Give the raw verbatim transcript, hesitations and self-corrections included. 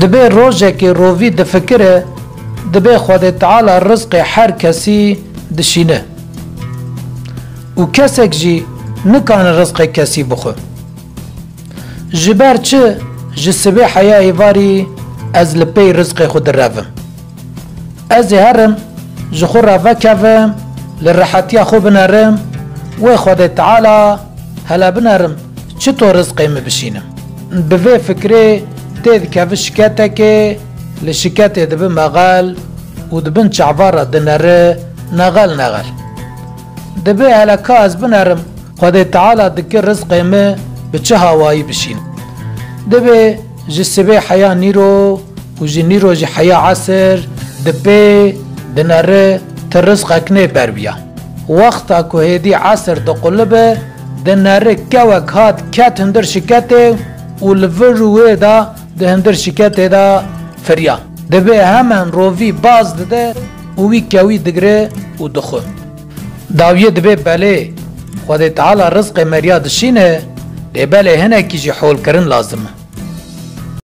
Dibê rojekê rovî difikire, dibê Xwedê Teala rizqê her kesî dişîne. Û kesek jî nikane rizqê kesî bixwe. Ji ber çi ji sibê heya êvarî ez li pey rizqê xwe direvim? Ez ê herim ji xwe re vekevim, li rehetiya xwe binerim, wê Xwedê Teala hele binerim çito rizqê min bişînim. Bi vê fikrê tê dikevi şiketekê, li şiketê dibi mexel û di bin çava re dineri nexel nexel. Dibê hele ka ez binerim, Xwedê Teala dike rizqê min bi çi hawayî bişînim. Dibê ji sibê heya nîro û ji nîro jî heya esir dipê dineri ti rizqek nê ber wî ya. Wexta ku hêdî esir diqulibe, dineri kewek hat ket hundir şiketê û li vir û wê de di hundir şiketê de firiya. Dibê hemen rovî baz dide û wî kewî digire û dixwe. Dawiyê dibê belê Xwedê Teala rizqê meriya dişîne, lê belê hinekî jî holkirin lazim e.